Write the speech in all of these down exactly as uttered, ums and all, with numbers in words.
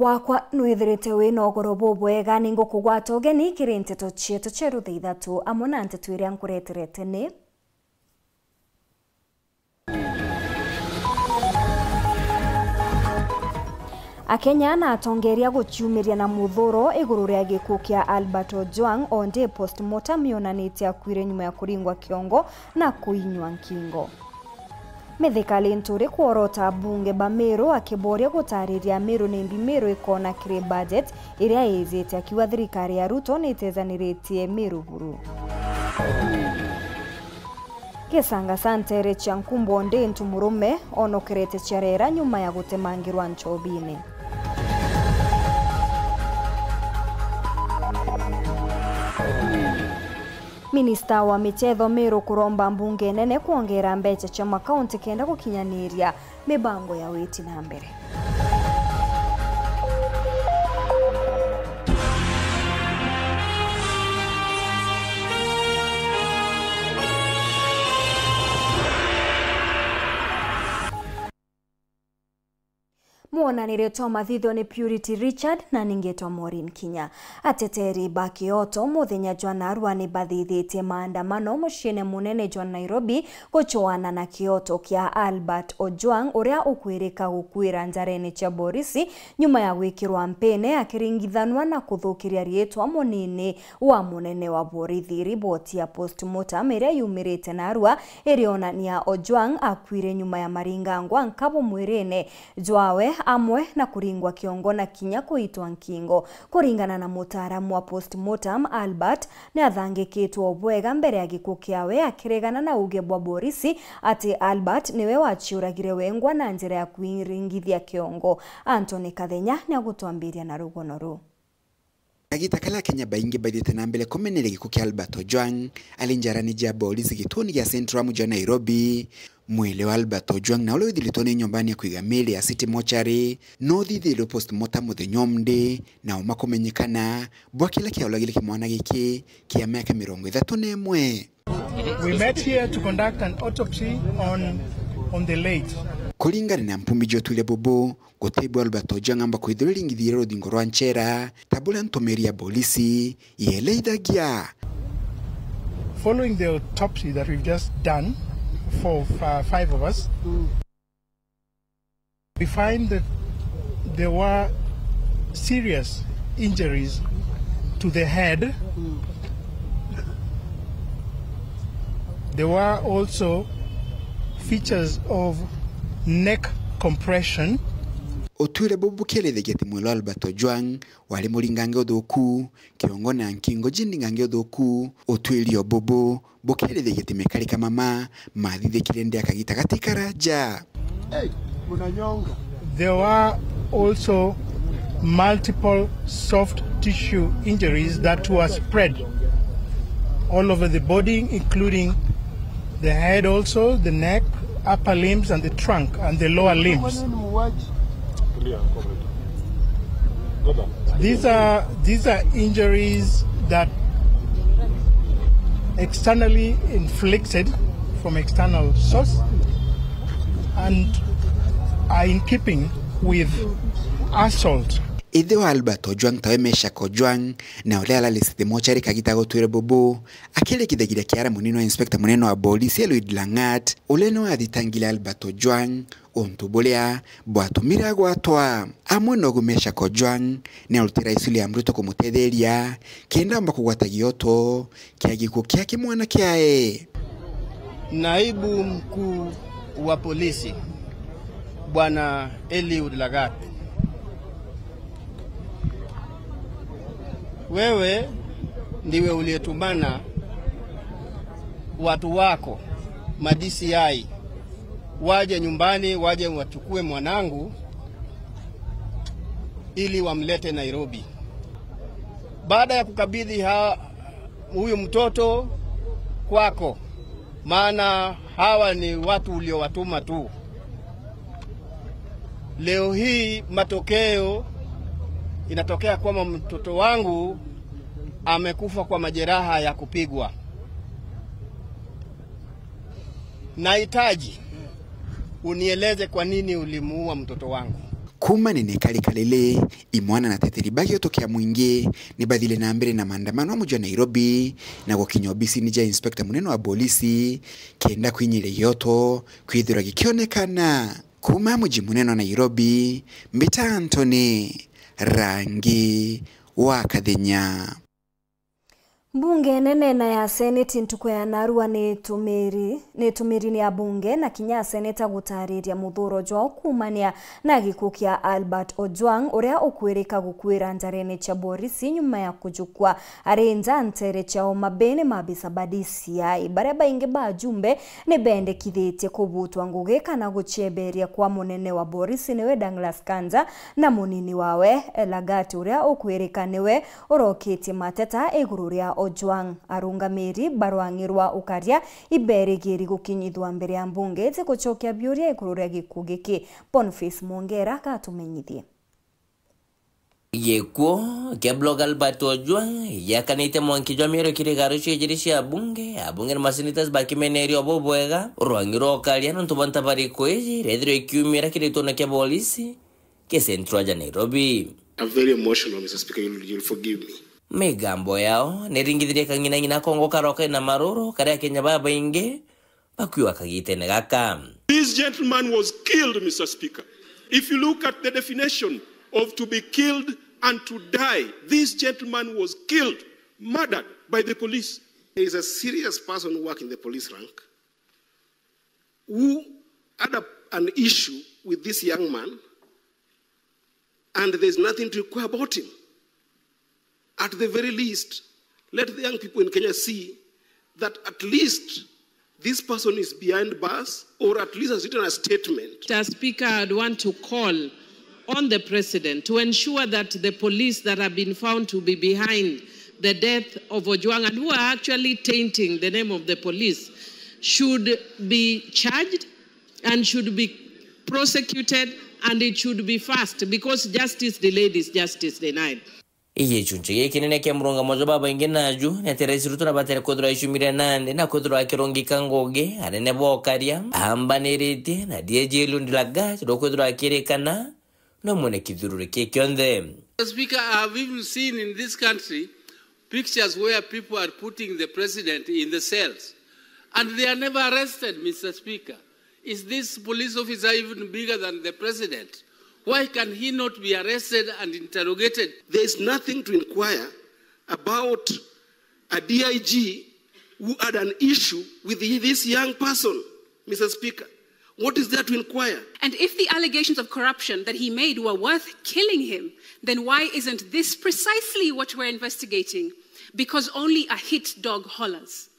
Wakwa nwithirite wina ugoro bubwega, ningukugwata ugeni kiri nteto cietu cia rutha ithatu, amwe na nteto iria nkureterete ni: Akenya na atongeria guciumiria na muthuro iguru ria gikuu kia Albert Ojwang, ondi postmortem yonanitie akuire nyuma ya kuringwa kiongo na kuinywa nkingo. Mithika Linturi kworota abunge ba Meru akiboria gutariria Meru nimbi Meru ikona kiri budget iria ijite, akiuga thirikari ya Ruto nitezaniritie Meru buru. Gisanga Santere cia Nkumbo ndi ntu murume onokerete ciarera nyuma ya gutemangirwa nchobine. Minista wa michetho Meru kuromba mbunge nene kwongera mbeca cia makaunti kenda gukinyaniria mibango ya witi na mbere. Mwonanire twa mathitho ni Purity Richard na ningitwa Maureen Kinya. Ateteri ba kioto muthenya jwa narua ni bathithitie maandamano muciine munene jwa Nairobi gucoana na kioto kia Albert Ojwang, uria ukwirika gukuira njarene cia borisi nyuma ya gwikirwa mpine akiringithanwa na kuthukiria riitwa munini wa munene wa borithi. Riboti ya postmortem iria yumirite narua irionania Ojwang akuire nyuma ya maringangwa nkabu mwirine jwawe, amwe na kuringwa kiongo na kinya kuitwa nkingo. Kuringana na mutaaramu wa postmortem, Albert ni athangikitwe o bwega mbere ya gikuu kiawe, akiregana na uuge bwa borisi ati Albert niwe waciuragire wengwa na njira ya kwiringithia kiongo. Anthony Kathenya ni agutwambiria na rugono ruu. Kagita karia Akenya baingi baithiite na mbere kumeneria gikuu kia Albert Ojwang ari njarani ja borisi gituuni gia Central Amu ja Nairobi, mwili wa Albert Ojwang na uria withiritwe ni nyumbani ya kuiga miili ya City Mortuary no uthithirwe postmortem muthenya umthi na uma kumenyekana bwa kiria kiauragire kimwana giki kia miaka mirongo ithatu na imwe. We met here to conduct an autopsy on, on the late. Kuringana na mpumbi ja utwire bubu, gutibwa Albert Ojwang amba kwithirwa iringithirie ruthingo rwa nchera ta buria ntumiri ya borisi yeeleithagia. Following the autopsy that we've just done for, uh, five of us, we find that there were serious injuries to the head. There were also features of neck compression. Utwire bubu bukielithagia ati mwili wa Albert Ojwang wari muringange uthuku, kiongo na nkingo jindingange uthuku. Utwiri o bubu bukielithagia ati Mekari Kamama mathithikire ndi ya kagita gati karaja. There were also multiple soft tissue injuries that were spread all over the body, including the head also, the neck, upper limbs and the trunk and the lower limbs. These are, these are injuries that externally inflicted from external source and are in keeping with assault. Ithe wa Albert Ojwang tawe Meshack Ojwang, na uria arari City Mortuary kagita gutwire bubu, akirikithagiria kiara munini wa inspector munene wa borisi Eliud Langat, uria niwe wathitangire Albert Ojwang untu buria bwatumire agwatwa. Amwe nogu Meshack Ojwang ni arutira Rais William Ruto kumutetheria kenda amba kugwata gioto kia gikuu kia kimwana kiae. Naibu mkuu wa polisi, Bwana Eliud Lagat, wewe ndiwe uliyetumana watu wako, ma D C I, waje nyumbani, waje wachukue mwanangu ili wamlete Nairobi. Baada ya kukabidhi ha-, huyu mtoto kwako, maana hawa ni watu uliowatuma tu. Leo hii matokeo inatokea kwamba mtoto wangu amekufa kwa majeraha ya kupigwa. Nahitaji unieleze kwa nini ulimuua mtoto wangu. Kuuma nene kari kariri, imwana na ateteri ba gioto kia mwingi ni bathire na mbere na maandamano a muji wa Nairobi na gukinya obisini ja inspector munene wa bolisi kenda kwinyiria gioto kwithirwa gikionekana. Kuuma muji munene wa Nairobi, mbita Anthony Rangi wa Kathenya. Mbunge nene na ya Seneti ntuku ya narua nitumiri nitumiri ni abunge na kinya aseneta gutariria muthuro jwao kuumania na gikuu kia Albert Ojwang, uria ukwirika gukwira njarene cia borisi nyuma ya kujukwa ari nja ntere cia Homa Bay ni maabisa ba D C I. Baria baingi ba ajumbe ni bendekithitie kubutwa ngugi kana gucieberia kwa munene wa borisi niwe Douglas Kanja na munini wawe Lagat, uria ukwirika niwe urokitie mateta iguru ria Ojwang. Arungamiri ba rwang'i rwa ukaria iberigiri gukinyithua mbere ya mbunge iji gucokia biuria iguru ria gikuu giki. Boniface Mwongera gatumenyithie. Gikuo kia Blog Albert Ojwang giakanite mwanki jwa miero kiri garu cio ijiri cia bunge, abunge na masenators bakimeneria obo bwega. Rwang'i rwa ukaria nontu bwa ntabari kwiji rethirwa ikiumira kiri gitone kia bolisi ki Central ja Nairobi. I'm very emotional, Mister Speaker. You'll, you'll forgive me. Migambo yao niringithirie kang'inang'ina kongo karoka na maruru karia Akenya babaingi bakuiwa kagitene gaka. This gentleman was killed, Mister Speaker. If you look at the definition of to be killed and to die, this gentleman was killed, murdered by the police. There is a serious person who work in the police rank who had a, an issue with this young man, and there's nothing to inquire about him. At the very least, let the young people in Kenya see that at least this person is behind bars or at least has written a statement. Mister Speaker, I'd want to call on the President to ensure that the police that have been found to be behind the death of Ojwang and who are actually tainting the name of the police should be charged and should be prosecuted, and it should be fast, because justice delayed is justice denied. Gicunci gikinene kia murungamo jwa babaingi naju ni ati Rais Ruto nabatere kwithirwa aicumire nandi na kwithirwa akirungika ngugi anene ba ukaria ambaniritie na D I G Eliud Lagat rukwithirwa akirikana no mwene kithururi ki kionthe. Mister Speaker, I have even seen in this country pictures where people are putting the president in the cells and they are never arrested, Mister Speaker. Is this police officer even bigger than the president? Why can he not be arrested and interrogated? There is nothing to inquire about a D I G who had an issue with this young person, Mister Speaker. What is there to inquire? And if the allegations of corruption that he made were worth killing him, then why isn't this precisely what we're investigating? Because only a hit dog hollers.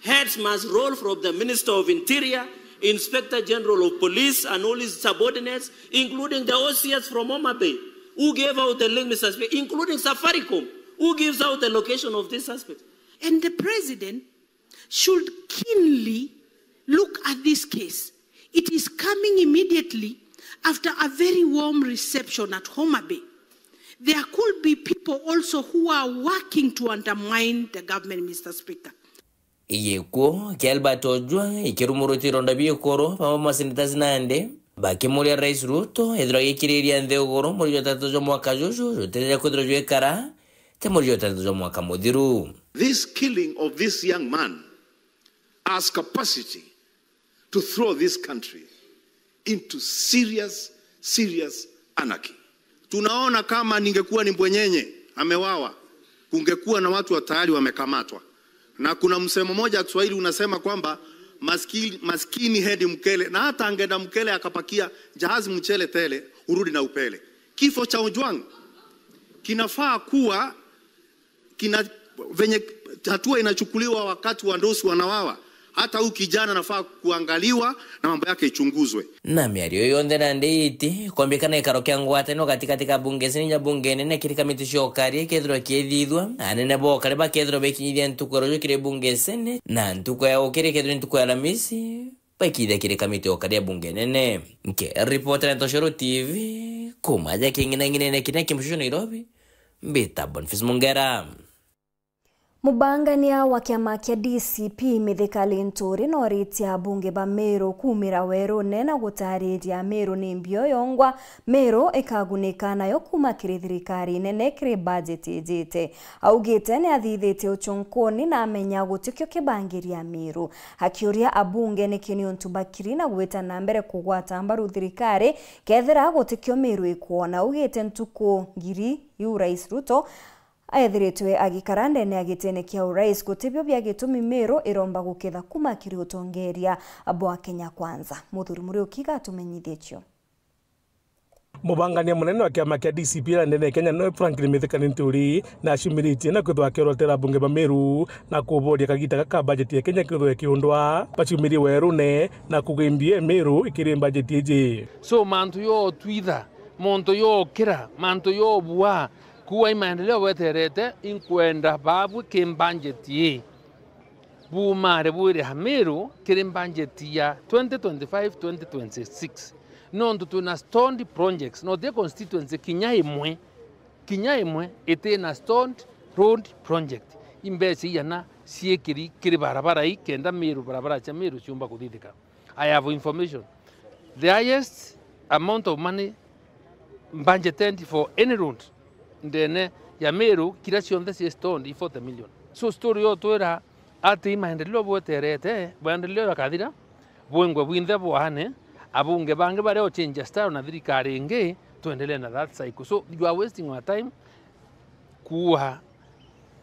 Heads must roll from the Minister of Interior, Inspector General of Police, and all his subordinates, including the O C S from Homa Bay, who gave out the link, Mister Speaker, including Safaricom, who gives out the location of this suspect. And the president should keenly look at this case. It is coming immediately after a very warm reception at Homa Bay. There could be people also who are working to undermine the government, Mister Speaker. Gikuo kia Albert Ojwang ikirumurutira ironda biikuru bamwe masenators nandi bakimuria Rais Ruto ethirwa agikiriria nthiguru mweri jwa tatu jwa mwaka juju juteja kwithirwa jwikara ti mweri jwa tatu jwa mwaka muthiru. This killing of this young man has capacity to throw this country into serious, serious anarchy. Tunaona kama ningekuwa ni Mbwenyenye amewawa, kungekuwa na watu wa tayari wamekamatwa. Na kuna msemo mmoja wa Kiswahili unasema kwamba maskini, maskini hendi mkele, na hata angeenda mkele akapakia jahazi mchele tele, urudi na upele. Kifo cha Ojwang kinafaa kuwa kina, venye hatua inachukuliwa wakati wa ndosi wanawawa, hata huyu kijana anafaa kuangaliwa na mambo yake ichunguzwe. Na miario iyo yonthe nandi iti kombikana ikaro kia ngwataniro gatigati ka bunge seneti na bunge nene kiri kamiti cia ukari ikethirwa kiithithua, anene ba ukari bakethirwa bekinyithia ntuku ya ruju kiri bunge seneti, na ntuku ya ukiri ikethirwa ntuku ya Alamisi. Baikithia kiri kamiti ya ukari ya bunge nene. Nkiripotera Ntoshoro T V, kuma aja king'inang'inene kiria kimucucu Nairobi, mbita Boniface Mungera. Mubangania wa kiama kia D C P Mithika Linturi noritie abunge ba Meru kumira werune na gutariria Meru ni mbio yongwa Meru ikagunika nayo kuma kiri thirikari nene kiri bajeti ijite. Augite ni athithitie uchunkuni na amenya gutikio kibangiria Meru. Akiuria abunge niki niuntu bakiri na gwita na mbere kugwata mbaru thirikari kethira gutikio Meru ikwona, augite ntuku ngiri iu Rais Ruto ethiritwe agikara ndene ya gitene kia urais, gutibio bia gitumi Meru iromba guketha kuma kiri utongeria bwa Kenya Kwanza. Muthuri Muriuki gatumenyithie cio. Mubangania munene wa kiama kia D C P ya ndene ya Kenya noe Franklin Mithika Linturi na acumiritie na kwithwa akiorotera abunge ba Meru na kuboria kagita gaka bajeti ya Kenya kwithwa ikiundwa. Bacumirie werune na kuga imbio ya Meru ikiri bajeti iji. So mantu yotwitha, montu yokira, mantu yobua, Kuua i maendeleo bweterete, inkwenda babwi ki mbanjeti ii. Buumare bwire Amiru kiri mbanjeti ya twenty twenty-five twenty twenty-six. Nontu twina stalled projects, no ti constituency kinya imwe, kinya imwe itina stalled road project. Imbeca iana ciikiri kiri barabara ii kenda Miru, barabara cia Miru ciumba kuthithika. I have information. The highest amount of money budgeted for any road ndene ya Miru, kira cionthe cie stalled i forty million. So story yo twira ati i maendeleo bweterete, maendeleo yakathira, bwengwe bwinthe bwaane, abunge bangi baria ochenja style na thirikari ingi, tuendelee na that cycle. So you are wasting our time kuua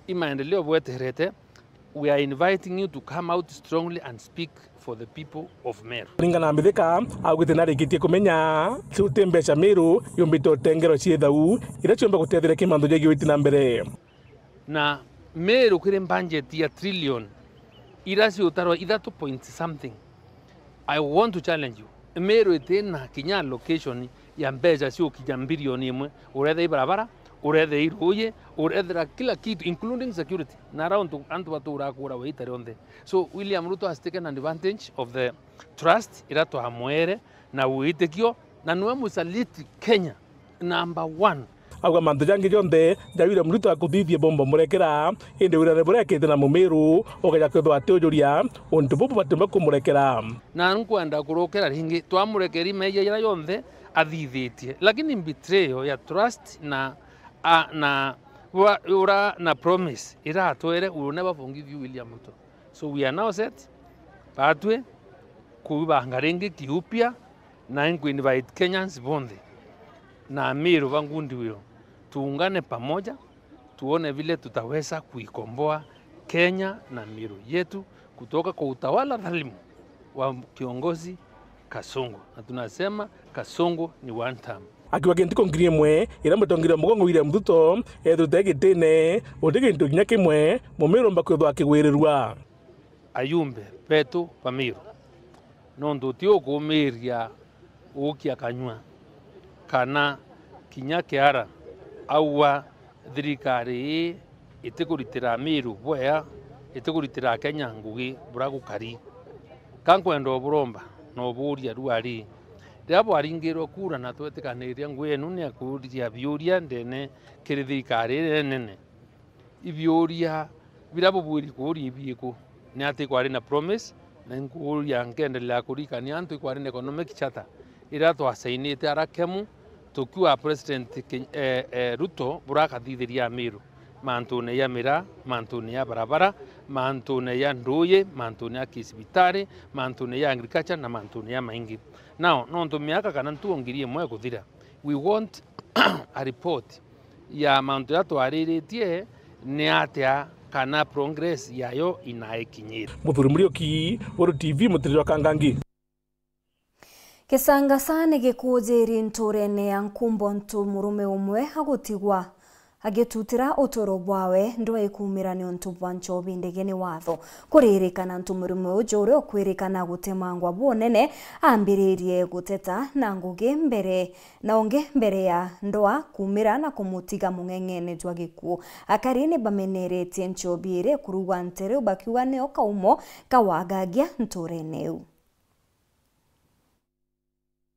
i maendeleo bweterete. We are inviting you to come out strongly and speak for the people of Meru. Kuringana na Mithika, augite narikitie kumenya ti mbeca Miru yumbite utengerwa ciithau iria ciumba gutetheria ki mantu jegii witi na mbere. Na Miru kiri budget ya trillion iria ciutarwa ithatu point something. I want to challenge you. Miru itina kinya allocation ya mbeca ciukinya mbirioni imwe. Urethe i barabara, urethe i ruuji, urethera kila kitu, including security. Na ara antu, antu baturaa kuurawa ita rionthe. So William Ruto has taken advantage of the trust iria twamwere na witikio, na niwe musaliti Kenya number one. Auga mantu jangi jonthe ja William Ruto akuthithie bomba murekera, indi wirane buria ekite na Mumiru, ugeja kwithwa atiujuria untu bubu batumba kumurekera. Na nkwenda kurukira ringi, twamurekeri meeyia jaria jonthe athithitie, lakini betrayal ya trust na, a, na ura, ura na promise iria atwere, will never forgive you, William Ruto. So we are now set, batwi kuibanga ringi kiupya, na nku invite Kenyans bonthe na Amiru ba Ngundi Will, tuungane pamoja, tuone vile tutaweza kuikomboa Kenya na Miru yetu kutoka kwa utawala dhalimu wa kiongozi Kasongo. Na tunasema Kasongo ni one term. Akiuga ntuku ngiri imwe iria mutongeria wa mugongo William Ruto ethirite gitine, guti gintu kinya kimwe Mumiru umba kwithwa akigwirirua. Ayumbe betu ba Miru, nontu ti ukumiria ukia kanyua kana kinya kiara aua thirikari ii itikuritira Miru bwea, itikuritira Kenya ngugi buria gukari. Ka nkwenda uburomba na ubuuria ruari, riria bwaringirwe kura na twetikaniria ngugi yenu ni akuuria biuria ndene kiri thirikari iria nene, ibiuria biria bubwiri kuuria ibiku? Ni ati kwari na promise, na nkuuria nkendelea kurikania antu ikwari na economic charter iria twasainite ara Kemu tukiuga President Ken-, eh, eh, Ruto buria akathithiria Amiru mantune ya miraa, mantune ya barabara, mantune ya nduuji, mantune ya kisibitari, mantune ya agriculture na mantune ya maingi. Now, nontu miaka kana ntuo ngiri imwe ikuthira, we want a report ya mantu jaria twariritie ni atia kana progress yayo inaikinyire. Muthuri Muriuki, Weru T V, Mutiriri wa Kangangi. Kisangasa ni gikujiri nturene ya Nkumbo ntu murume umwe agutigwa agitutira uturo bwawe ndwai kumira niuntu bwa nchobi ndege ni watho. Kuririkana ntu murume uju uria ukwirikana gutemangwa bunene ambiririe guteta na ngugi mbere na ungi mbere ya ndwaa kumira na kumutiga mung'eng'ene jwa gikuu. Akari ni bameneretie nchobi iria ikurugwa ntere u bakiuga nio kaumo kawagagia nturene iu.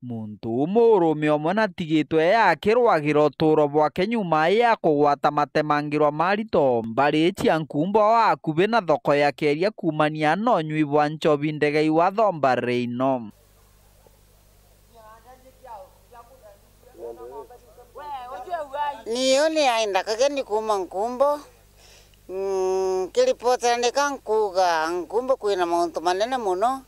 Muntu uu murume umwe natigitwe e akirwagira utuuro bwake nyuma ya kugwata matemangirwa marito mbari cia Nkumbo o akubi na thoko ya Keria kuumania na unyui bwa nchobi ndegei wa thomba riino. Niu ni Aida Kageni kuuma Nkumbo. Mm, nkiripotera nika nkuuga Nkumbo kwina mauntu manene mono.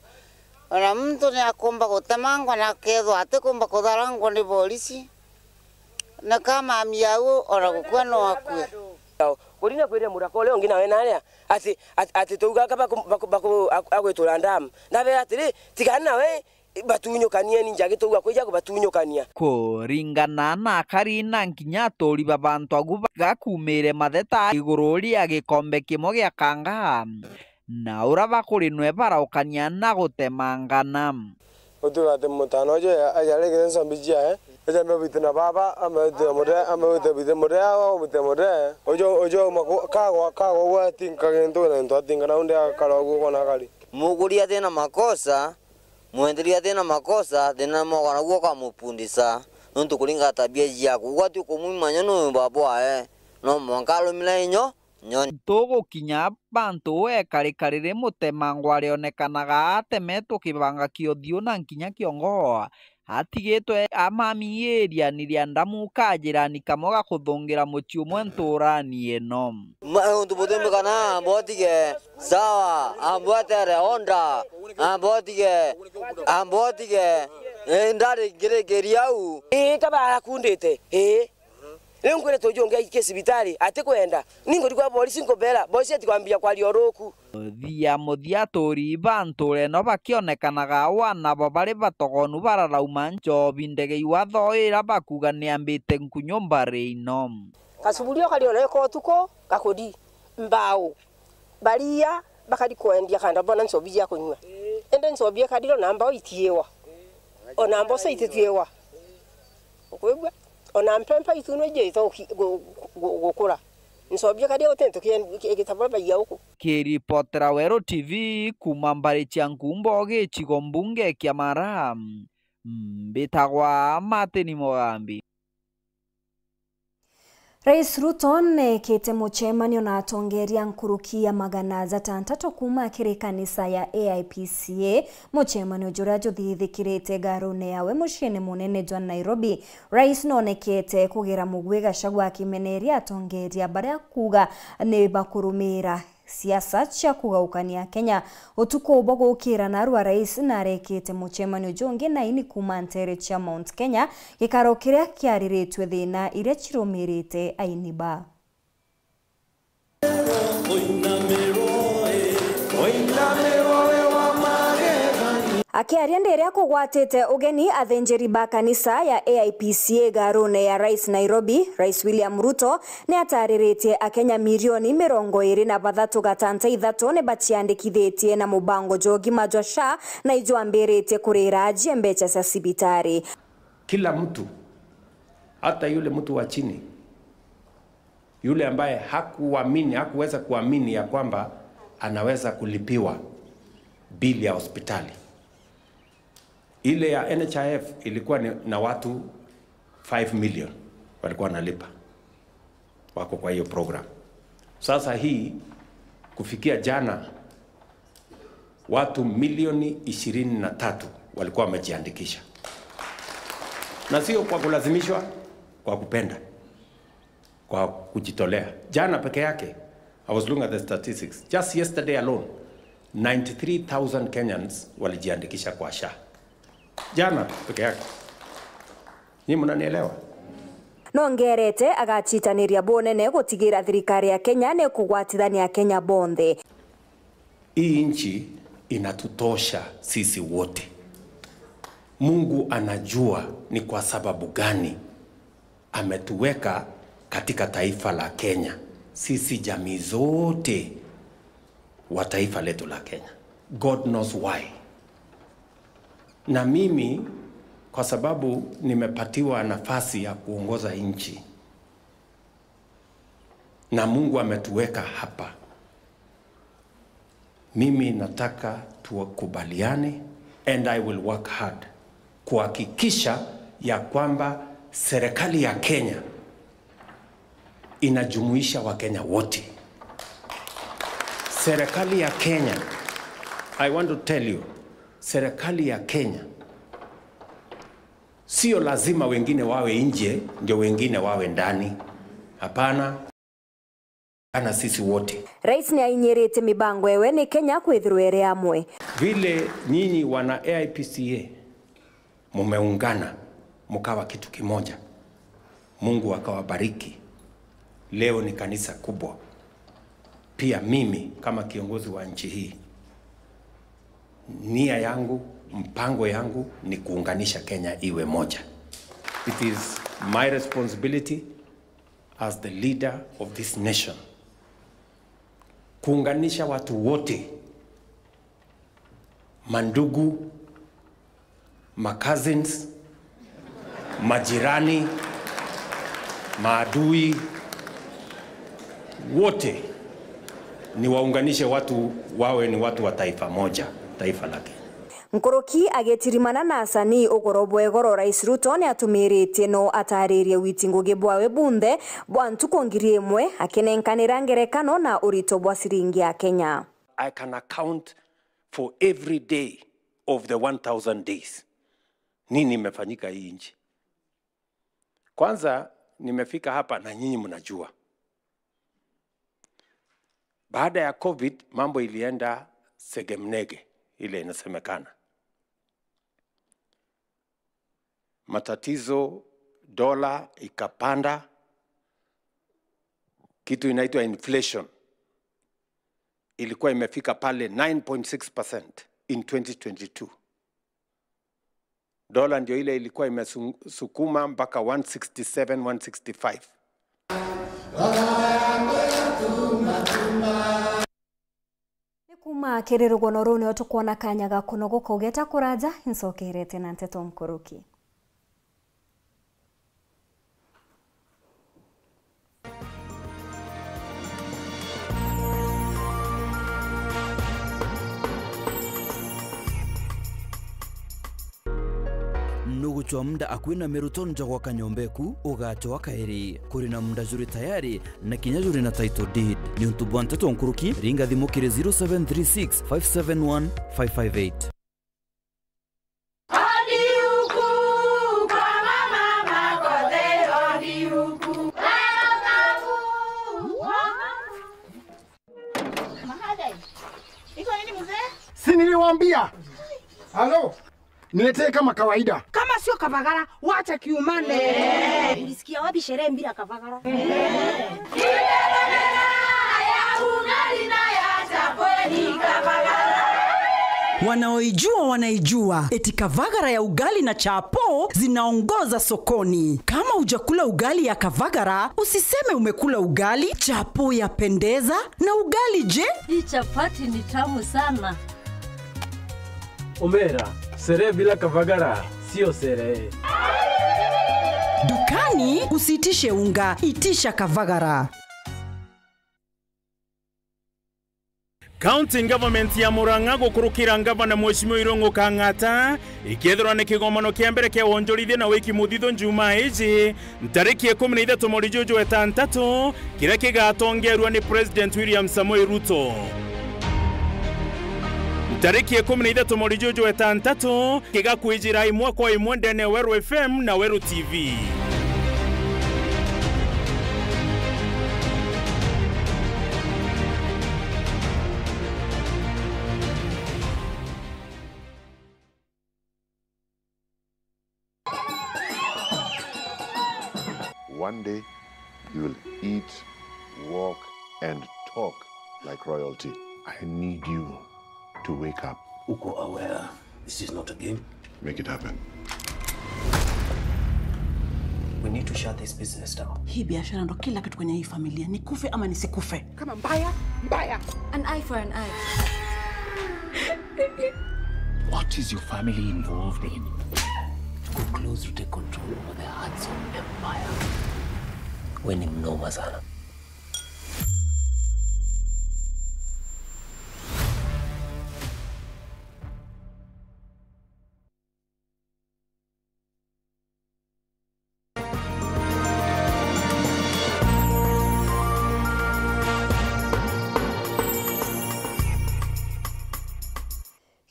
Ona muntu ni akumba gutemangwa na akethwa atikumba kutharangwa ni borisi. Nika mami au ona gukua no akue. Kurina kwirira muraka uria ungi nawe naria ati, ati, ati tuuga aka baku-, baku-, baku-, ak-, agwitura ndamu. Ndabera atiri, tigana nawe, batunyukanie ni njagi tuuga kwija kubatunyukania. Kuringana na akari na nkinya aturi ba bantu agu ba-, gakumire matheta iguru ria gikombe kimwe gia kanga, na ura bakurinwe baraukania na gutemangana. Utuga ati mutana uju ya-, ajarigire nsombi ciae, ejambe bwite na baba, ambe bwite na mure, ambe bwite bwite mure, awa bwite mure. Uju, uju maku-, kagwa, kagwa gwa tinka gintu na gintu atinka na undi akara uguo kona akari. Mukuria atina makosa, mwenderia atina makosa, thina mwaga naguo ukamupundisa, nontu kuringa tabia ciaku. Ugwati ukumwimanya ni baba wae, no mwanka arumira inyo, nyoni. Tugukinya bantu uu ekarika riri mutemangwa arionekanaga atemetwe kibanga kia uthiu na nkinya kiongo, atigitwe amamiiriani ria ndamu kajirani kamwe ga kuthungira mucii umwe ntuurani ino. Ma-, untu butumbi kana ambotige, sawa, ambwetere onda, ambotige, ambotige, eh, ndari ngirikiria au. Ii, kaba akundite, ii. Riu nkwire tuju ungi aikie cibitari, atikwenda. Ni nguthi kwa borisi nkubera, borisi atikwambia kwaria uruku. Muthia muthia aturi ba ntuura ino bakionekanaga wana bo bari batogonu bararauma nchobi ndegei wa thoo ira bakuuga ni ambite nkunyu mbari ino. Kasuburia kari ona iko utuku, gakudi, mbao, baria, bakari kwendia kanda bona nchobi cia kunyua. Indi nchobi ikari ona mbao itiiwa. Ona mboco ititiiwa. Ukwigua? Ona mpempa itu no ije ito ki-, gu-, gu-, gukura. Nsobia karia uti ntu ki-, ki-, gitabura baiya uku. Kiripotera Weru T V kuuma mbari cia Nkumbo gicigo mbunge kia Mara, mbitagwa Martin Mugambi. Rais Ruto neekite mucemanio na atongeria nkuruki ya magana jatantatũ kuuma kiri kanisa ya A I P C A, mucemanio juria juthithikirite ngarune yawe muciini munene jwa Nairobi. Rais noonekete kugira mugwi Gachagua akimeneria atongeria baria akuuga ni bakurumira siasa cia kugaukania Kenya. Utuku bwa gukira narua, rais narekite mucemanio jungi na aini kuuma nteere cia Mount Kenya, gikaro kiria kiariritue thiina iria cirumirite aini ba. Akiaria ndi iria kugwatite ugeni athinjiri ba kanisa ya A I P C A garune ya Rais Nairobi, Rais William Ruto ni atariritie Akenya milioni mirongo iri na bathatu gatanta ithatu ni baciandikithitie na mubango jwa ugima jwa SHA na ijwambiritie kurira ajie mbeca cia cibitari. Kila mtu, hata yule mtu wa chini, yule ambaye hakuamini, hakuweza kuamini ya kwamba anaweza kulipiwa bili ya hospitali. Ile ya N H I F ilikuwa ni, na watu five million walikuwa wanalipa, wako kwa hiyo program. Sasa hii, kufikia jana, watu milioni ishirini na tatu walikuwa wamejiandikisha, na sio kwa kulazimishwa, kwa kupenda, kwa kujitolea. Jana peke yake, I was looking at the statistics. Just yesterday alone, ninety-three thousand Kenyans walijiandikisha kwa SHA. Jana peke yake. Nyinyi mnanielewa? Nongerete agacitaniria bunene gutigira thirikari ya Kenya ni kugwatithania Akenya bonthe. Hii nchi inatutosha sisi wote. Mungu anajua ni kwa sababu gani ametuweka katika taifa la Kenya, sisi jamii zote wa taifa letu la Kenya. God knows why. Na mimi, kwa sababu nimepatiwa nafasi ya kuongoza nchi, na Mungu ametuweka hapa, mimi nataka tukubaliane, and I will work hard Kuhakikisha ya kwamba serikali ya Kenya inajumuisha Wakenya wote. Serikali ya Kenya, I want to tell you, serikali ya Kenya, sio lazima wengine wawe nje ndio wengine wawe ndani. Hapana. Ana sisi wote. Rais ni ainyiritie mibango ewe ni Kenya kwithirwa iri amwe. Vile nyinyi wana A I P C A mumeungana, mukawa kitu kimoja, Mungu akawabariki. Leo ni kanisa kubwa. Pia mimi kama kiongozi wa nchi hii, nia yangu, mpango yangu ni kuunganisha Kenya iwe moja. It is my responsibility as the leader of this nation, kuunganisha watu wote, mandugu, ma cousins, majirani, maadui, wote niwaunganishe watu wawe ni watu wa taifa moja, taifa la Kenya. Nkuruki agitirimana na asanii ugoro bwa igoro, Rais Ruto ni atumiritie no ataririe witi ngugi bwawe bunthe bwa ntuku ngiri imwe, akinenkanira ngerekano na urito bwa ciringi ya Kenya. I can account for every day of the one thousand days. Nini imefanyika hii nchi? Kwanza, nimefika hapa na nyinyi mnajua. Baada ya covid, mambo ilienda segemnege, ile inasemekana. Matatizo, dola ikapanda, kitu inaitwa inflation ilikuwa imefika pale nine point six percent in twenty twenty-two. Dola ndio ile ilikuwa imesukuma mpaka one sixty-seven, one sixty-five. Ni kuuma kiri rugono ruu nio tukwona kanya ga kunogoka ugeta kuraja, incokerete na nteto nkuruki. Nugucwa muunda akui na miruto nja gwaka nyomba eku, ugacwa kairi. Kuri na muunda juri tayari, na kinya juri na title deed. Niuntu bwa nteto nkuruki, ringa thimu kiri zero seven three six, five seven one, five five eight. Si niliwaambia? Halo? Niletee kama kawaida. Kama sio kavagara, wacha kiumane. Ulisikia wapi sherehe bila kavagara? Wanaoijua wanaijua, eti kavagara ya ugali na chapo zinaongoza sokoni. Kama hujakula ugali ya kavagara, usiseme umekula ugali. Chapo yapendeza, na ugali je? Hii chapati ni tamu sana. Omera, sherehe bila kavagara sio sherehe. Dukani usiitishe unga, itisha kavagara. County Government ya Murang'a gukurukira ngavana Mheshimiwa Irungu Kang'ata, ikethirwa ni kigomano kia mbere kia wonjorithia na wiki muthithu Njumaa iji, ntariki ikumi na ithatu mweri juju wa itantatu, kiria kigatongerua ni President William Samoei Ruto. Ntariki ikumi na ithatu mweri juju wa itantatu, kigakwijira imwe kwa imwe ndene ya Weru F M na Weru T V. One day, you will eat, walk, and talk like royalty. I need you to wake up. Uko aware this is not a game? Make it happen. We need to shut this business down. Hii biashara ndo kila kitu kwenye hii familia. Nikufe ama nisikufe. Kama mbaya, mbaya. An eye for an eye. What is your family involved in? Tuko close to take control over the Hudson Empire. We ni mnoma sana.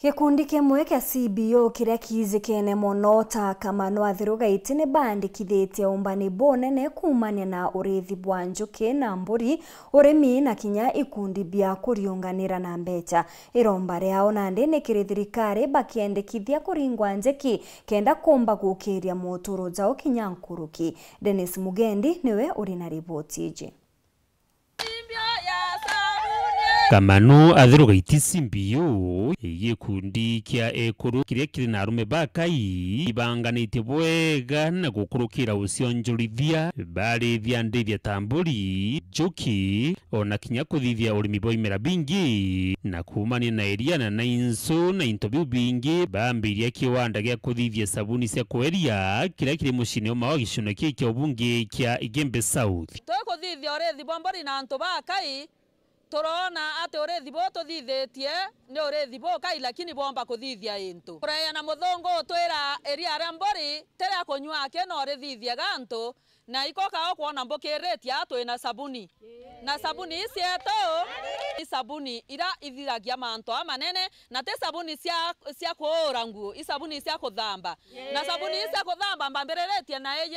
Gikundi kimwe kia C B O kiria kiijikene mono ta Kamano Athiru Gaiti ni baandikithitie umbani bunene kuumania na uriithi bwa njuki na mburi, urimi na kinya ikundi bia kuriunganira na mbeca. Iromba riao nandi ni kiri thirikari bakiendekithia kuringwa njeki kenda kumba gukiria muturo jao kinya nkuruki. Dennis Mugendi niwe uri na riboti iji. Kamano Athiru Gaiti C B O, gikundi kia ekuru kiria kiri na arume bakai ibanganitie bwega na gukurukira ucionjorithia, barithia ndithia ta mburi, njuki, ona kinya kuthithia urimi bwa imera bingi, na kuumania na iria na, na insu na into biu bingi, baambiria kiwanda gia kuthithia sabuni cia kweria kiria kiri muciini umwe wa gicigo kii kia ubunge kia Igembe South. Tukuthithia urithi bwa mburi na antu bakai, turona ati urithi buu tuthithitie ni urithi bukai, lakini bwomba kuthithia into. Kureea na muthungu utwira iria ria mburi ti ria kunyua aki, no rithithie gantu, na iko kao kwona mbukiritie aa twina sabuni. Na sabuni ii cietu, i sabuni ira ithiragia mantu aa manene, na ti sabuni cia, cia kuura nguo, i sabuni cia kuthamba. Na sabuni ii cia kuthamba mbambiriritie na iji,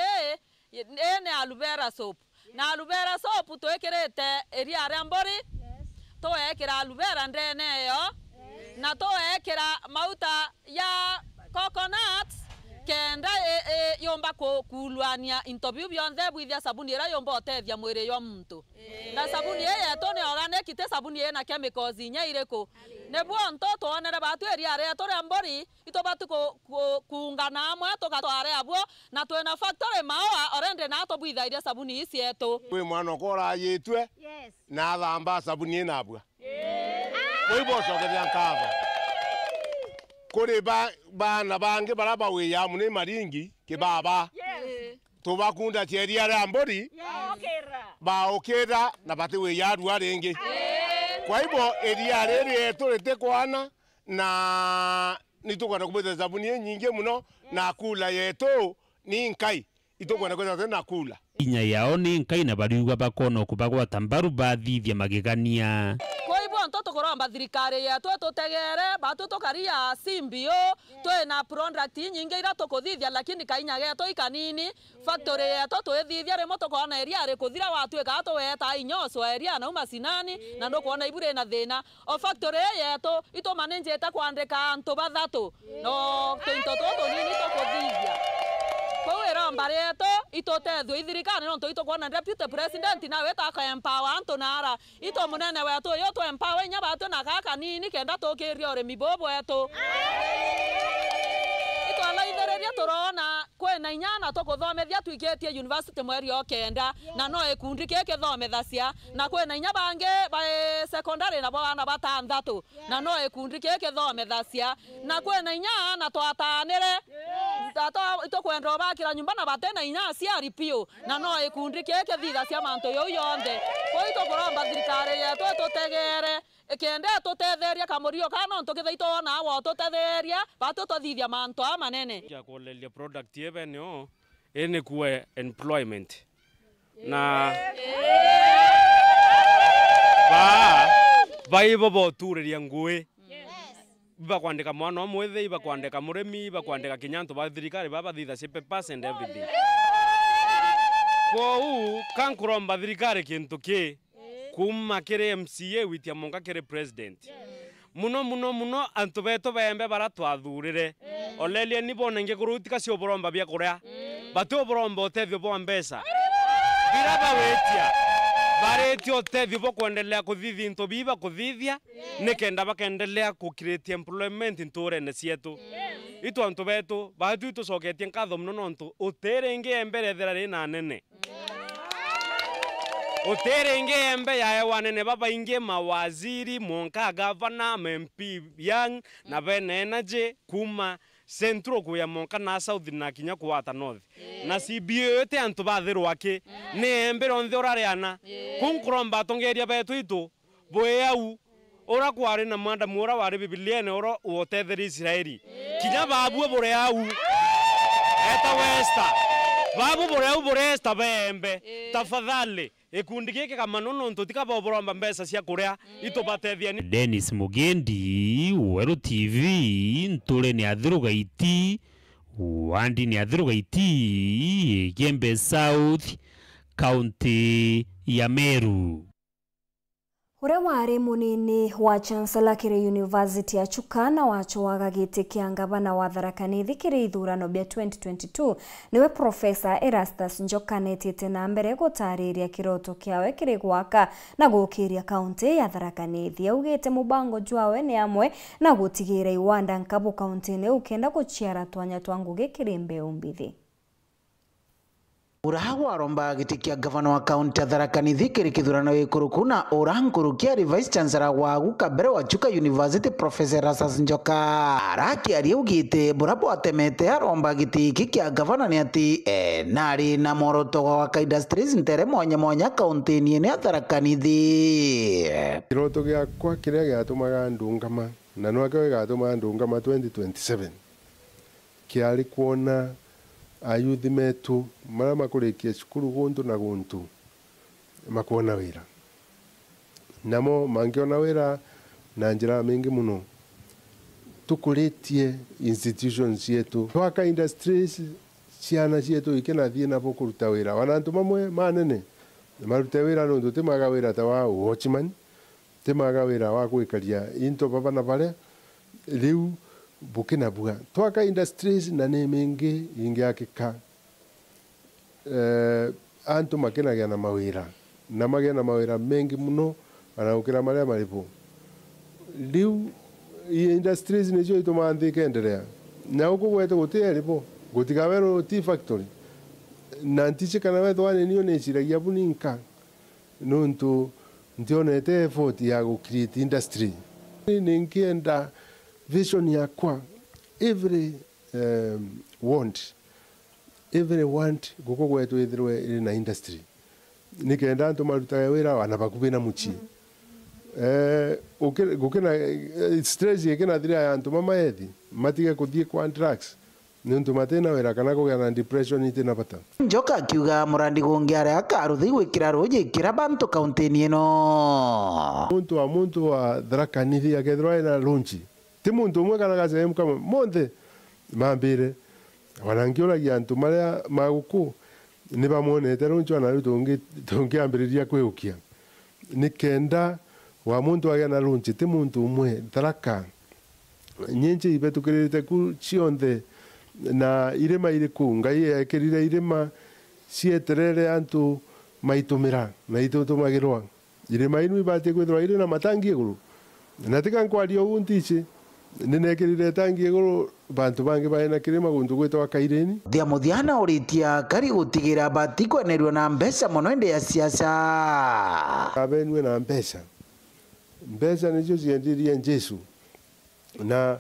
ii ni aloe vera soap. Na aloe vera soap twikirite iria ria mburi, tugeekira aloe vera ndene eyo, na tugeekira mauta ya coconut, kenda i, i, yumba ku, kuuluania into biu bionthe bwithia sabuni iria yumba utethia mwiri jwa muntu. Na sabuni ii yetu ni organic, ti sabuni ina chemicals inya iriku. Nibuo ntu twonere batu iria rietu ria mburi, itubati ku, ku, kuungana amwe tugatware abuo, na twina factory Maua already na tubwithairia sabuni ii cietu. Kwi mwana okwa urajitue, yes, na athamba sabuni ina abua. Kwi bo cokeria nkatho. Kuri ba, baana bangi bara bawiya amu ni maringi kibaba. Yes. Tubakunda cieria ria mburi, yes, baukira na batiwiya arua ringi. Yes. Kwa hivyo, iria riri rietu ritikwana, na nitukwenda kubwita sabuni inyingi muno, na kula yetu ni nkai. Itukwenda kwithirwa turi na kula. Inya yao ni nkai na bariuga bakoona kubagwata mbaru bathithia magegania. Kwa hivyo ntu tukuromba thirikari yetu itutegere, batu tukaria C B O, twina product inyingi iria tukuthithia, lakini kainya getu ikanini. Factory yetu twithithia rimwe tukoona iria rikuthira, watwika tuweta inya ucwa iria nau macinani, na ndukwona ibu rina thina. O factory ii yetu, itumanijite kwandika antu bathatu, no tuinto tutu tunini tukuthithia. Kwou iromba rietu, itutethue i thirikari, nontu itukwona deputy president nawe ta aka empower antu nara. Itu munene wetu uyu tu empower inya batu na kaa kanini, kenda tukiria urimi buu bwetu. Itwalaithiriria turona kwina inya ana tukuthomethia twikitie university mweri o kenda, na no ikundi kii kithomethacia, na kwina inya bangi bai secondary nabo ana batanthatu, na no ikundi kii kithomethacia, na kwina inya ana twatanire, tata itukwenda ubakira nyumba na batina inya aciari piu, na no ikundi kii kithithacia mantu jau jonthe. Kwou itukuromba thirikari yetu itutegere, kenda itutetheria kamurio kaa, nontu kethira itwona agwa ututetheria, batu tuthithia mantu aa manene. Kia kuleria product ii bene o, ii ni kuwe employment. Na baa, baibo boturiria ngui. Ibakwandika mwana o mwithi, ibakwandika murimi, ibakwandika kinya antu ba thirikari baa bathithacia papers and everything. Kwou, ka nkuromba thirikari kintu kii, kuuma kiri M C A gwitia mwanka kiri president. Muno, muno, muno, antu betu beembe bara twathurire. Olelieni bone ngikuru itika cio buromba bia kuria. Bati uburomba utethio bwa mbeca. Bira bawitia, baritie utethio bwa kuendelea kuthithia into bii bakuthithia, nikenda bakaendelea ku create employment ntuurene cietu. Itu antu betu, batu itucoketie nkatho muno nontu utiringi embe rethira rina anene. Utiringi embe yaewa anene babaingi, mawaziri, mwanka gavana, ma M P young, na bene energy, kuuma Central kuya mwanka na South na kinya kuwata North. Na C B O iti antu bathirwa aki, ni embe rionthe urariana. Ku nkuromba atongeria betu itu, bwi au, ura kwari na mwandamu ura wari Bibiliene ura wotetherie Israeli. Kinya babuo buri au. Etagwa Esther. Babu buri au buri Esther beembe. Tafadhali, Gikundi giki kamano nontu tika boboromba mbeca cia kuria itubatethia ni. Dennis Mugendi, Weru T V, Nturene ya Thiru Gaiti, wandini ya Thiru Gaiti, Igembe South, kaunti ya Meru. Uria wari munini wa Chancellor kiri University ya Chuka na wacwaga giti kia ngavana wa Tharaka Nithi kiri ithurano bia twenty twenty-two, niwe Professor Erastus Njoka netite na mbere gutariria kiroto kiawe kiri gwaka na gukiria kaunti ya Tharaka Nithi. Augite mubango jwawe ni amwe na gutigira iwanda nkabu kauntine iu kenda guciara twanya twa ngugi kiri mbeu mbithi. Uria waromba giti kia ngavana wa kaunti ya Tharaka Nithi kiri kithurano gikuru kuu na uria nkuruki ari Vice Chancellor wa guka mbere wa Chuka University, Professor Erastus Njoka, arakiaria augite buria bwatemete aromba giti giki kia ngavana ni ati, eh, nari na mworoto wa gwaka industries ntere mwanya mwanya kauntini ino ya Tharaka Nithi. Kiroto giakwa kiria giatumaga ndungama, na nwakio gigatumaga ndungama twenty twenty-seven, kiari kwona ayuthi metu maria makurikia cukuru guntu na guntu makwona wira. Namo mangiona wira na njira mingi mono. Tukuritie institutions cietu, twaka industries, ciana cietu ikinathii nabo kuruta wira. Ona antu mamwe manene marute wira nontu ti maga wira ta wa watchman, ti maga wira wa gwikaria into baba na baria, riu bukinabua. Twaka industries na ni mingi ingiakika, eh, antu makinagia na mawira, na magia na mawira mengi mono, ana gukira maria mari bo. Riu i industries nicio itumaa nthi ikenderea. Na guku gwetu guti eri bo, gutiga weru tea factory. Na ntici kana wethwa ni niu niciragia bu ninka. Nontu ntionete effort ya gu create industry. Ni nkienda vision yakwa, every, um, want, every want guku gwetu ithirwe iri na industry, nikenda antu marutage wira ana bakubi na mucii. Eh, guki-, gukina, eh, stress ikinathira ya antu mamaethi, matige kuthii kwa drugs. Niuntu matina wira kana kugia na depression itina bata. Njoka akiuga murandi gungi aria akaruthi gwikira ruuji kira bantu kauntini ino. Muntu wa muntu wa Tharaka Nithi akethirwa ena lunch, ti muntu umwe kana gacemu kamwe, monthe mambire. Wana nkiuragia antu maria maguku ni bamwonete lunch, wana riu tungi-, tungiambiriria kwiukia. Nikenda wa muntu agia na lunch, ti muntu umwe. Tharaka nyinji ibetukirite ku cionthe, na irima iriku? Ngai eekirire irima cieterere antu maitumira na itutumagirwa. Irima inu ibatie kwithirwa iri na matangi iguru. Na tika nkwaria uu ntici, ninekirire tangi iguru bantu bangi baina kirima guntu gwitagwa Kaireni. Thia muthia na uritia kari gutigira batikwenerua na mbeca mono indi ya siasa. Kabenue na mbeca. Mbeca nicio ciendirie Jesu. Na